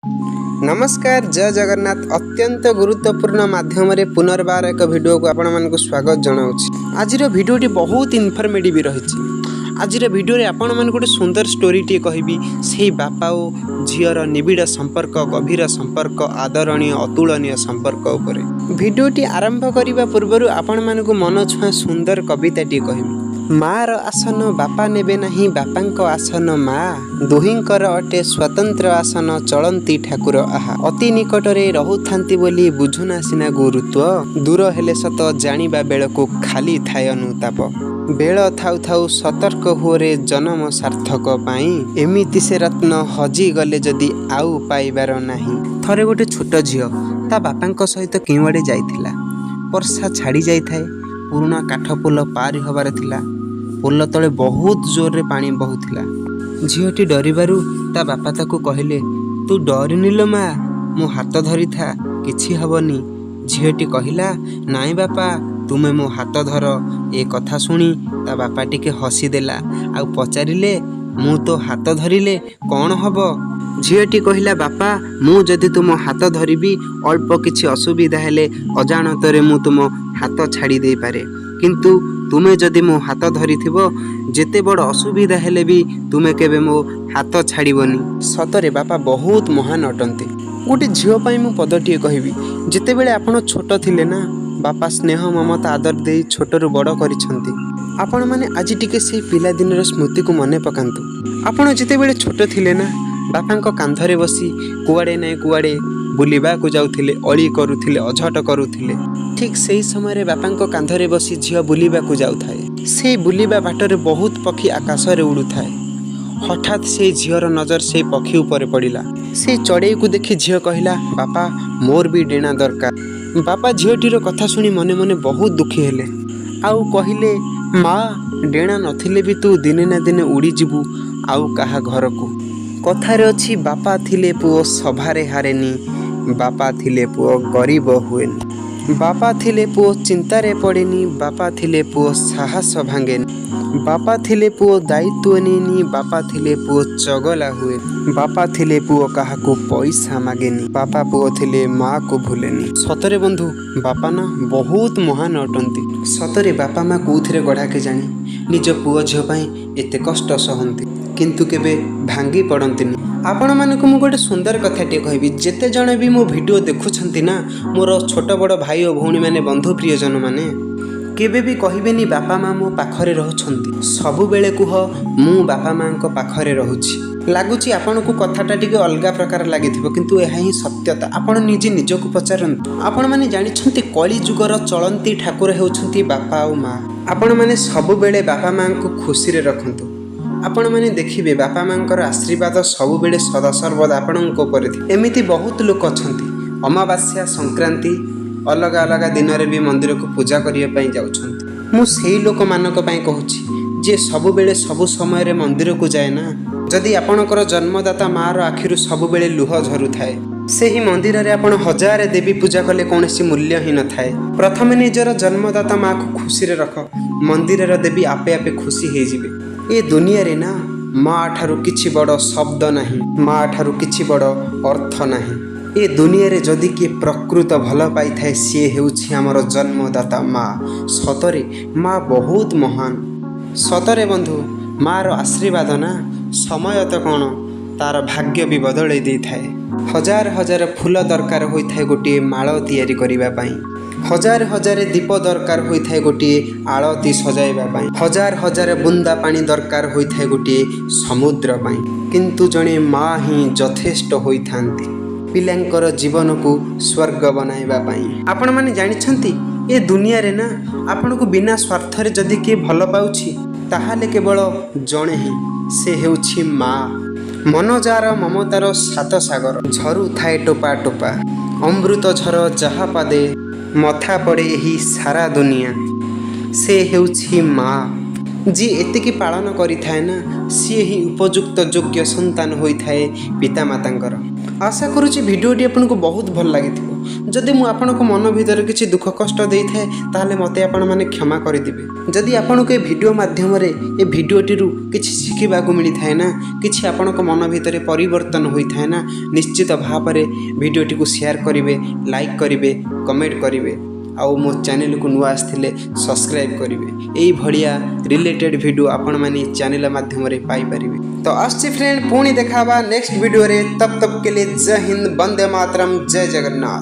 ନମସ୍କାର, ଜୟ ଜଗନ୍ନାଥ। ଅତ୍ୟନ୍ତ ଗୁରୁତ୍ୱପୂର୍ଣ୍ଣ ମାଧ୍ୟମରେ ପୁନର୍ବାର ଏକ ଭିଡ଼ିଓକୁ ଆପଣମାନଙ୍କୁ ସ୍ୱାଗତ ଜଣାଉଛି। ଆଜିର ଭିଡ଼ିଓଟି ବହୁତ ଇନଫର୍ମେଟିଭ୍ ରହିଛି। ଆଜିର ଭିଡ଼ିଓରେ ଆପଣମାନଙ୍କୁ ଗୋଟେ ସୁନ୍ଦର ଷ୍ଟୋରିଟିଏ କହିବି, ସେଇ ବାପା ଓ ଝିଅର ନିବିଡ଼ ସମ୍ପର୍କ, ଗଭୀର ସମ୍ପର୍କ, ଆଦରଣୀୟ, ଅତୁଳନୀୟ ସମ୍ପର୍କ ଉପରେ। ଭିଡ଼ିଓଟି ଆରମ୍ଭ କରିବା ପୂର୍ବରୁ ଆପଣମାନଙ୍କୁ ମନଛୁଆଁ ସୁନ୍ଦର କବିତାଟିଏ କହିବି। ମାର ଆସନ ବାପା ନେବେ ନାହିଁ, ବାପାଙ୍କ ଆସନ ମା, ଦୁହିଁଙ୍କର ଅଟେ ସ୍ୱତନ୍ତ୍ର ଆସନ, ଚଳନ୍ତି ଠାକୁର ଆହା। ଅତି ନିକଟରେ ରହୁଥାନ୍ତି ବୋଲି ବୁଝୁନା ସିନା ଗୁରୁତ୍ୱ, ଦୂର ହେଲେ ସତ ଜାଣିବା ବେଳକୁ ଖାଲି ଥାଏ ଅନୁତାପ। ବେଳ ଥାଉ ଥାଉ ସତର୍କ ହୁଅରେ ଜନମ ସାର୍ଥକ ପାଇଁ, ଏମିତି ସେ ରତ୍ନ ହଜିଗଲେ ଯଦି ଆଉ ପାଇବାର ନାହିଁ। ଥରେ ଗୋଟେ ଛୋଟ ଝିଅ ତା ବାପାଙ୍କ ସହିତ କେଉଁଆଡ଼େ ଯାଇଥିଲା। ବର୍ଷା ଛାଡ଼ି ଯାଇଥାଏ। ପୁରୁଣା କାଠ ପୋଲ ପାରି ହେବାର ଥିଲା। ପୋଲ ତଳେ ବହୁତ ଜୋରରେ ପାଣି ବହୁଥିଲା। ଝିଅଟି ଡରିବାରୁ ତା ବାପା ତାକୁ କହିଲେ, "ତୁ ଡରିନି ଲୋ ମା, ମୋ ହାତ ଧରିଥା, କିଛି ହେବନି।" ଝିଅଟି କହିଲା, "ନାଇଁ ବାପା, ତୁମେ ମୋ ହାତ ଧର।" ଏ କଥା ଶୁଣି ତା ବାପା ଟିକେ ହସିଦେଲା ଆଉ ପଚାରିଲେ, "ମୁଁ ତୋ ହାତ ଧରିଲେ କ'ଣ ହବ?" ଝିଅଟି କହିଲା, "ବାପା, ମୁଁ ଯଦି ତୁମ ହାତ ଧରିବି, ଅଳ୍ପ କିଛି ଅସୁବିଧା ହେଲେ ଅଜାଣତରେ ମୁଁ ତୁମ ହାତ ଛାଡ଼ି ଦେଇପାରେ। କିନ୍ତୁ ତୁମେ ଯଦି ମୋ ହାତ ଧରିଥିବ, ଯେତେ ବଡ଼ ଅସୁବିଧା ହେଲେ ବି ତୁମେ କେବେ ମୋ ହାତ ଛାଡ଼ିବନି।" ସତରେ ବାପା ବହୁତ ମହାନ ଅଟନ୍ତି। ଗୋଟେ ଝିଅ ପାଇଁ ମୁଁ ପଦଟିଏ କହିବି। ଯେତେବେଳେ ଆପଣ ଛୋଟ ଥିଲେ ନା, ବାପା ସ୍ନେହ, ମମତା, ଆଦର ଦେଇ ଛୋଟରୁ ବଡ଼ କରିଛନ୍ତି। ଆପଣମାନେ ଆଜି ଟିକେ ସେଇ ପିଲାଦିନର ସ୍ମୃତିକୁ ମନେ ପକାନ୍ତୁ। ଆପଣ ଯେତେବେଳେ ଛୋଟ ଥିଲେ ନା, ବାପାଙ୍କ କାନ୍ଧରେ ବସି କୁଆଡ଼େ ନାଇଁ କୁଆଡ଼େ ବୁଲିବାକୁ ଯାଉଥିଲେ, ଅଳି କରୁଥିଲେ, ଅଝଟ କରୁଥିଲେ। ଠିକ୍ ସେଇ ସମୟରେ ବାପାଙ୍କ କାନ୍ଧରେ ବସି ଝିଅ ବୁଲିବାକୁ ଯାଉଥାଏ। ସେଇ ବୁଲିବା ବାଟରେ ବହୁତ ପକ୍ଷୀ ଆକାଶରେ ଉଡ଼ୁଥାଏ। ହଠାତ୍ ସେଇ ଝିଅର ନଜର ସେଇ ପକ୍ଷୀ ଉପରେ ପଡ଼ିଲା। ସେଇ ଚଢ଼େଇକୁ ଦେଖି ଝିଅ କହିଲା, "ବାପା, ମୋର ବି ଡେଣା ଦରକାର।" ବାପା ଝିଅଟିର କଥା ଶୁଣି ମନେ ମନେ ବହୁତ ଦୁଃଖୀ ହେଲେ ଆଉ କହିଲେ, "ମା, ଡେଣା ନଥିଲେ ବି ତୁ ଦିନେ ନା ଦିନେ ଉଡ଼ିଯିବୁ ଆଉ କାହା ଘରକୁ।" କଥାରେ ଅଛି, ବାପା ଥିଲେ ପୁଅ ସଭାରେ ହାରେନି, ବାପା ଥିଲେ ପୁଅ ଗରିବ ହୁଏନି, ବାପା ଥିଲେ ପୁଅ ଚିନ୍ତାରେ ପଡ଼େନି, ବାପା ଥିଲେ ପୁଅ ସାହସ ଭାଙ୍ଗେନି, ବାପା ଥିଲେ ପୁଅ ଦାୟିତ୍ୱ ନିଏନି, ବାପା ଥିଲେ ପୁଅ ଚଗଲା ହୁଏ, ବାପା ଥିଲେ ପୁଅ କାହାକୁ ପଇସା ମାଗେନି, ବାପା ପୁଅ ଥିଲେ ମାଆକୁ ଭୁଲେନି। ସତରେ ବନ୍ଧୁ, ବାପା ନା ବହୁତ ମହାନ ଅଟନ୍ତି। ସତରେ ବାପା ମା କେଉଁଥିରେ ଗଢ଼ା କେଜାଣି, ନିଜ ପୁଅ ଝିଅ ପାଇଁ ଏତେ କଷ୍ଟ ସହନ୍ତି, କିନ୍ତୁ କେବେ ଭାଙ୍ଗି ପଡ଼ନ୍ତିନି। ଆପଣମାନଙ୍କୁ ମୁଁ ଗୋଟେ ସୁନ୍ଦର କଥାଟିଏ କହିବି। ଯେତେ ଜଣ ବି ମୋ ଭିଡ଼ିଓ ଦେଖୁଛନ୍ତି ନା, ମୋର ଛୋଟ ବଡ଼ ଭାଇ ଓ ଭଉଣୀମାନେ, ବନ୍ଧୁ ପ୍ରିୟଜନମାନେ, କେବେ ବି କହିବେନି ବାପା ମା ମୋ ପାଖରେ ରହୁଛନ୍ତି। ସବୁବେଳେ କୁହ, ମୁଁ ବାପା ମାଙ୍କ ପାଖରେ ରହୁଛି। ଲାଗୁଛି ଆପଣଙ୍କୁ କଥାଟା ଟିକେ ଅଲଗା ପ୍ରକାର ଲାଗିଥିବ, କିନ୍ତୁ ଏହା ହିଁ ସତ୍ୟତା। ଆପଣ ନିଜେ ନିଜକୁ ପଚାରନ୍ତୁ। ଆପଣମାନେ ଜାଣିଛନ୍ତି, କଳି ଯୁଗର ଚଳନ୍ତି ଠାକୁର ହେଉଛନ୍ତି ବାପା ଆଉ ମା। ଆପଣମାନେ ସବୁବେଳେ ବାପା ମାଙ୍କୁ ଖୁସିରେ ରଖନ୍ତୁ। ଆପଣମାନେ ଦେଖିବେ, ବାପା ମାଙ୍କର ଆଶୀର୍ବାଦ ସବୁବେଳେ ସଦାସର୍ବଦା ଆପଣଙ୍କ ଉପରେ ଥିବ। ଏମିତି ବହୁତ ଲୋକ ଅଛନ୍ତି, ଅମାବାସ୍ୟା, ସଂକ୍ରାନ୍ତି, ଅଲଗା ଅଲଗା ଦିନରେ ବି ମନ୍ଦିରକୁ ପୂଜା କରିବା ପାଇଁ ଯାଉଛନ୍ତି। ମୁଁ ସେଇ ଲୋକମାନଙ୍କ ପାଇଁ କହୁଛି, ଯିଏ ସବୁବେଳେ ସବୁ ସମୟରେ ମନ୍ଦିରକୁ ଯାଏ ନା, ଯଦି ଆପଣଙ୍କର ଜନ୍ମଦାତା ମାଆର ଆଖିରୁ ସବୁବେଳେ ଲୁହ ଝରୁଥାଏ, ସେହି ମନ୍ଦିରରେ ଆପଣ ହଜାରେ ଦେବୀ ପୂଜା କଲେ କୌଣସି ମୂଲ୍ୟ ହିଁ ନଥାଏ। ପ୍ରଥମେ ନିଜର ଜନ୍ମଦାତା ମାଆକୁ ଖୁସିରେ ରଖ, ମନ୍ଦିରର ଦେବୀ ଆପେ ଆପେ ଖୁସି ହେଇଯିବେ। ଏ ଦୁନିଆରେ ନା ମା ଠାରୁ କିଛି ବଡ଼ ଶବ୍ଦ ନାହିଁ, ମା ଠାରୁ କିଛି ବଡ଼ ଅର୍ଥ ନାହିଁ। ଏ ଦୁନିଆରେ ଯଦି କିଏ ପ୍ରକୃତ ଭଲ ପାଇଥାଏ, ସିଏ ହେଉଛି ଆମର ଜନ୍ମଦାତା ମା। ସତରେ ମା ବହୁତ ମହାନ। ସତରେ ବନ୍ଧୁ, ମାର ଆଶୀର୍ବାଦ ନା ସମୟ ତ କ'ଣ, ତାର ଭାଗ୍ୟ ବି ବଦଳେଇ ଦେଇଥାଏ। ହଜାର ହଜାର ଫୁଲ ଦରକାର ହୋଇଥାଏ ଗୋଟିଏ ମାଳ ତିଆରି କରିବା ପାଇଁ। ହଜାର ହଜାର ଦୀପ ଦରକାର ହୋଇଥାଏ ଗୋଟିଏ ଆଳତି ସଜାଇବା ପାଇଁ। ହଜାର ହଜାର ବୁନ୍ଦା ପାଣି ଦରକାର ହୋଇଥାଏ ଗୋଟିଏ ସମୁଦ୍ର ପାଇଁ। କିନ୍ତୁ ଜଣେ ମା ହିଁ ଯଥେଷ୍ଟ ହୋଇଥାନ୍ତି ପିଲାଙ୍କର ଜୀବନକୁ ସ୍ୱର୍ଗ ବନାଇବା ପାଇଁ। ଆପଣମାନେ ଜାଣିଛନ୍ତି, ଏ ଦୁନିଆରେ ନା ଆପଣଙ୍କୁ ବିନା ସ୍ୱାର୍ଥରେ ଯଦି କିଏ ଭଲ ପାଉଛି, ତାହେଲେ କେବଳ ଜଣେ ହିଁ, ସେ ହେଉଛି ମା। ମନ ଯାର ମମତାର ସାତ ସାଗର, ଝରୁଥାଏ ଟୋପା ଟୋପା, ଅମୃତ ଝର ଯାହା ପାଦେ ମଥା ପଡ଼େ ଏହି ସାରା ଦୁନିଆ, ସେ ହେଉଛି ମା। ଯିଏ ଏତିକି ପାଳନ କରିଥାଏ ନା, ସିଏ ହିଁ ଉପଯୁକ୍ତ ଯୋଗ୍ୟ ସନ୍ତାନ ହୋଇଥାଏ ପିତାମାତାଙ୍କର। ଆଶା କରୁଛି ଭିଡ଼ିଓଟି ଆପଣଙ୍କୁ ବହୁତ ଭଲ ଲାଗିଥିବ। ଯଦି ମୁଁ ଆପଣଙ୍କ ମନ ଭିତରେ କିଛି ଦୁଃଖ କଷ୍ଟ ଦେଇଥାଏ, ତାହେଲେ ମୋତେ ଆପଣମାନେ କ୍ଷମା କରିଦେବେ। ଯଦି ଆପଣଙ୍କୁ ଏ ଭିଡ଼ିଓ ମାଧ୍ୟମରେ, ଏ ଭିଡ଼ିଓଟିରୁ କିଛି ଶିଖିବାକୁ ମିଳିଥାଏ ନା, କିଛି ଆପଣଙ୍କ ମନ ଭିତରେ ପରିବର୍ତ୍ତନ ହୋଇଥାଏ ନା, ନିଶ୍ଚିତ ଭାବରେ ଭିଡ଼ିଓଟିକୁ ସେୟାର କରିବେ, ଲାଇକ୍ କରିବେ, କମେଣ୍ଟ କରିବେ ଆଉ ମୋ ଚ୍ୟାନେଲକୁ ନୂଆ ଆସିଥିଲେ ସବସ୍କ୍ରାଇବ୍ କରିବେ। ଏଇଭଳିଆ ରିଲେଟେଡ଼୍ ଭିଡ଼ିଓ ଆପଣମାନେ ଚ୍ୟାନେଲ ମାଧ୍ୟମରେ ପାଇପାରିବେ। ତ ଆସୁଛି ଫ୍ରେଣ୍ଡ, ପୁଣି ଦେଖା ହେବା ନେକ୍ସଟ ଭିଡ଼ିଓରେ। तब तक के लिए ଜୟ ହିନ୍ଦ, ବନ୍ଦେ ମାତରମ୍, ଜୟ ଜଗନ୍ନାଥ।